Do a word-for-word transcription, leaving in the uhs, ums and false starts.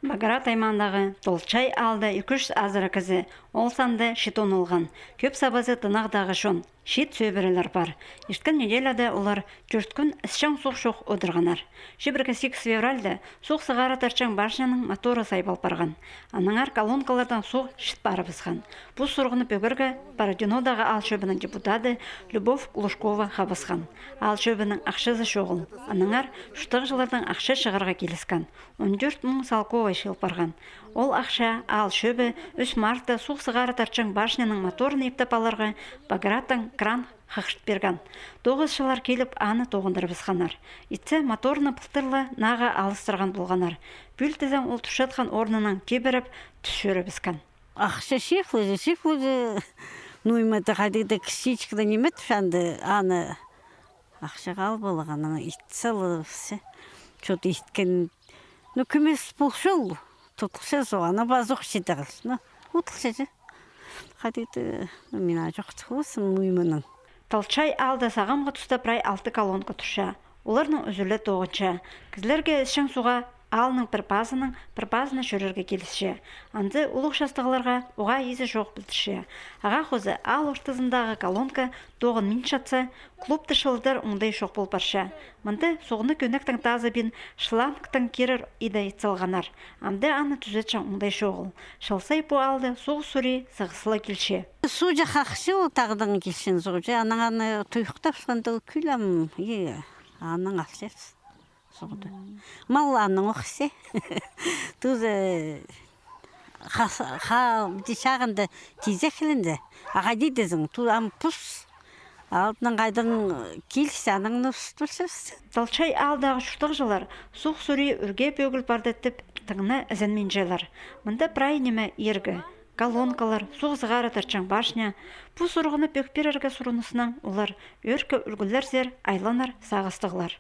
Баграт аймағындағы Толчай аалда ікі чӱс азыра кізі, ол санда чиит он алған. Кӧп сабазы тынағдағы чон, чиит сӧбірелер пар. Ирткен неделяда олар тӧрт кӱн ісчең суғ чох одырғаннар. Чибіргі сигіс февральда суғ сығара тартчаң башняның моторы сайбал парған. Аннаңар колонкалардаң суғ чіт парыбысхан. Пу сурығны пӧгерге Бородинодағы аал чӧбінің депутады Любовь Глушкова хабысхан. Аал чӧбінің ахчазы чоғыл. Аннаңар чуртағҷылардаң ахча чығарға киліскен. Он тӧрт муң салковай чыыл парған. Ол ахча аал чӧбі ӱс мартта суғ сығара тартчаң башняның моторын иптеп аларға Баграттаң кран хығырт пирген. Тоғысчылар киліп, аны тоғындырыбысханнар. Итсе, моторны пылтыр ла нааға алыстырған полғаннар. Пӱӱл тізең ол турчатхан орнынан кибіріп, тӱс чӧрібіскен. Ахча чыылҷы, чыылҷы. Ну, ниме-де, хайди-да кічіҷек ниме-де, анда аны ахчаға алып алғаннаң ит салыбысча. Чот иткен. Ну, кӧмес полча ол. Тутылча соғ, ана пазох читігліс. Ну, утылча че. Хайди-да, ну, мин ачох тыхлысым, ну, нименің. Толчай аалда сағамғы туста прай алты колонка турча. Оларның ӱзӱле тоғынча. Кізілерге ісчең суға аалның пір пазынаң пір пазына чӧрерге килісче. Анзы улуғ частығларға уғаа изі чоғыл пілдірче. Ағаа хоза аал ортызындағы колонка тоғынминчатса, клубты чылыдар оңдай чох пол парча. Мында суғны кӧнектең тазабин, шлангтаң кирер иде ит салғаннар. Амды аны тӱзетчең оңдай чоғыл. Чыл сай пу аалда суғ сурии сығыс ла килче. Суғҷа хахчы ол тағдаң килчең суғҷа, анаң аны туйыхтапсханда ол кӱлем, и анаң алчабыс суғды. Мал анаң охсе. Туза ха, ха, чағында тизехлензе, ағаа дидезің, ту ам пус. Алдынаң хайдаң киліссе, анаң устулчабыс. Толчай аалдағы чуртағҷылар суғ сурии ӱрге пӧгіл парды тіп тың на ізенминчелер. Мында прай ниме иргі. Колонкалар, суғ сығара тартчаң башня. Пу сурығны пӧк пирерге сурыныснаң олар ӧӧркі ӱлгӱлерзер айланар сағыстығлар.